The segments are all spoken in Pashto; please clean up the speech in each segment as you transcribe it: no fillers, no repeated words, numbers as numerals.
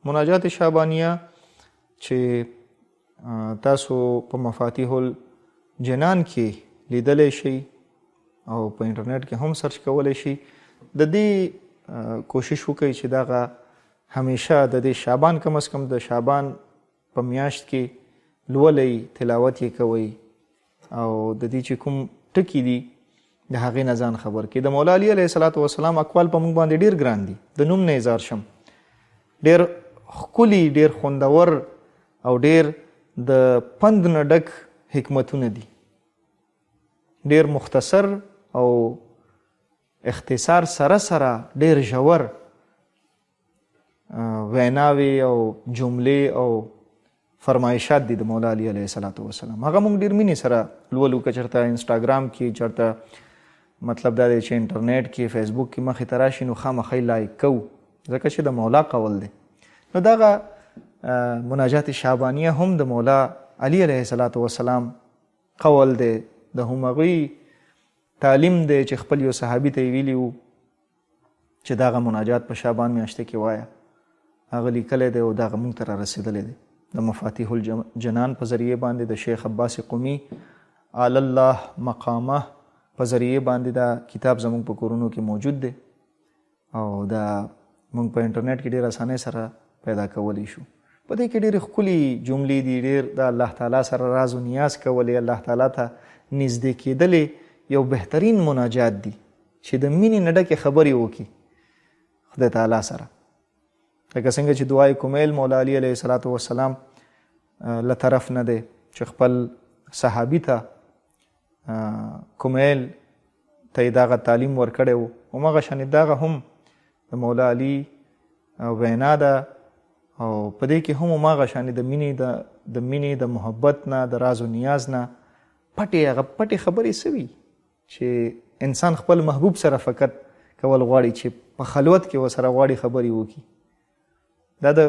مناجات شعبانیه چې تاسو په مفاتیح الجنان کې لیدلی شئ او په انټرنیټ کې هم سرچ کولی شئ، د دې کوشش وکړئ چې دغه همیشه د دې شعبان، کم از کم د شعبان په میاشت کې لولئ، تلاوت یې کوئ او د دې چې کوم ټکي دي د هغې نه ځان خبر کړئ. د مولا علي علیه الصلاة والسلام اقوال په موږ باندې ډېر ګران دي، د نوم نه یې ځار شم، ډېر ښکلي، ډېر خوندور او ډېر د پند نه ډک حکمتونه دي، ډېر مختصر او اختصار سره سره ډېر ژور ویناوې او جملې او فرمایشات دي د مولا علي علیه الصلاة والسلام. هغه موږ ډېر مینې سره لولو. که چېرته انسټاګرام کې، چېرته مطلب دا دی چې انټرنیټ کې، فیسبوک کې مخې ته راشي نو خامخا یې لایک کوو، ځکه چې د مولا قول دی. نو دغه مناجات شعبانیه هم د مولا علي علیه الصلاة والسلام قول دی، د همغوی تعلیم دی چې خپل یو صحابي ته یې ویلي وو چې دغه مناجات په شعبان میاشت کې وایه. هغه لیکلی دی او دغه موږ ته را رسېدلی دی د مفاتیح الجنان په ذریعه باندې، د شیخ عباس قمی آل الله مقامه په ذریعه باندې دا کتاب زموږ په کورونو کې موجود دی او دا موږ په انټرنیټ کې ډېر اسانۍ سره پیدا کولی شو. په دې کې ډېرې ښکلي جملې دي، ډېر د الله تعالی سره راز و نیاز کولې، الله تعالی ته نږدې کېدلې یو بهترین مناجات دي چې د مینې نه ډکې خبرې وکړي خدای تعالی سره. لکه څنګه چې دعای کمیل مولا علی علیه الصلاة والسلام له طرف نه دی چې خپل صحابي ته کمیل ته یې دغه تعلیم ورکړی و، هماغه شانې دغه هم د مولا علی وینا ده او په دې کې هم هماغه شانې د مینې، د مینې د محبت نه، د راز و نیاز نه پټې، هغه پټې خبرې څه وي چې انسان خپل محبوب سره فقط کول غواړي، چې په خلوت کې وسره غواړي خبرې وکړي. دا د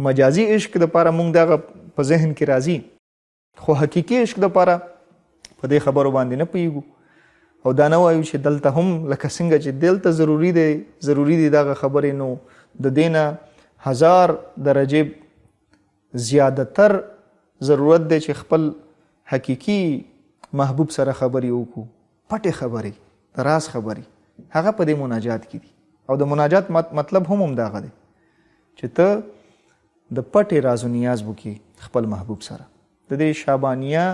مجازي عشق دپاره موږ دغه په ذهن کې راځي، خو حقیقي عشق دپاره په دې خبرو باندې نه پوهېږو او دا نه وایو چې دلته هم لکه څنګه چې دلته ضروري دی، ضروري دی دغه خبرې، نو د دې نه 1000 درجې زیادتر ضرورت دی چې خپل حقیقي محبوب سره خبرې وکړو، پټې خبرې، د راز خبرې هغه په دې مناجات کې دي. او د مناجات مطلب هم همدغه دی چې ته د پټې راز و نیاز وکړي خپل محبوب سره. د دې شعبانیه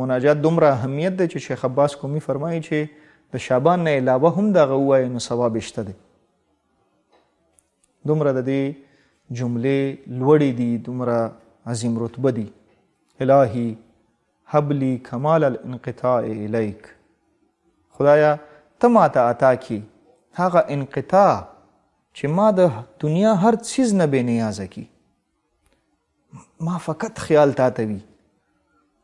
مناجات دومره اهمیت دی چې شیخ عباس قمی فرمایي چې د شعبان نه علاوه هم دغه ووایې نو ثواب یې شته دی. دومره د دې جملې لوړې دي، دومره عظیم رتبه دي. الهي هب لي کمال الانقطاع الیک، خدایا ته ما ته عطا کی هغه انقطاع چې ما د دنیا هر څیز نه بې نیازه کی، ما فقط خیال تا ته وي،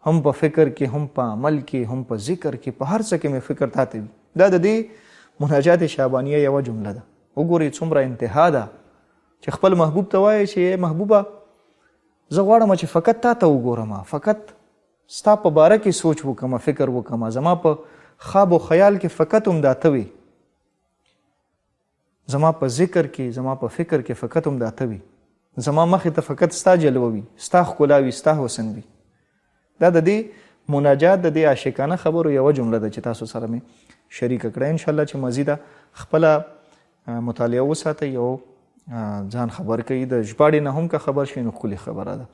هم په فکر کې، هم په عمل کې، هم په ذکر کې، په هر څه کې مې فکر تا ته وي. دا د دې مناجات شعبانیه یوه جمله ده. وګورئ څومره انتها ده چې خپل محبوب ته وایې چې محبوبه زه غواړم چې فقط تا ته وګورم، فقط ستا په باره کې سوچ وکړم، فکر وکړم، زما په خواب او خیال کې فقط همدا ته وي، زما په ذکر کې، زما په فکر کې فقط همدا ته وي، زما مخې ته فقط ستا جلوه وي، ستا ښکلا وي، ستا حسن وي. دا د دې مناجات د دې عاشقانه خبرو یوه جمله ده چې تاسو سره مې شریکه کړه. انشاءالله چې مزیده خپله مطالعه وساتئ او ځان خبر کړئ. د ژباړې نه هم که خبر شئ نو ښکلې خبره ده.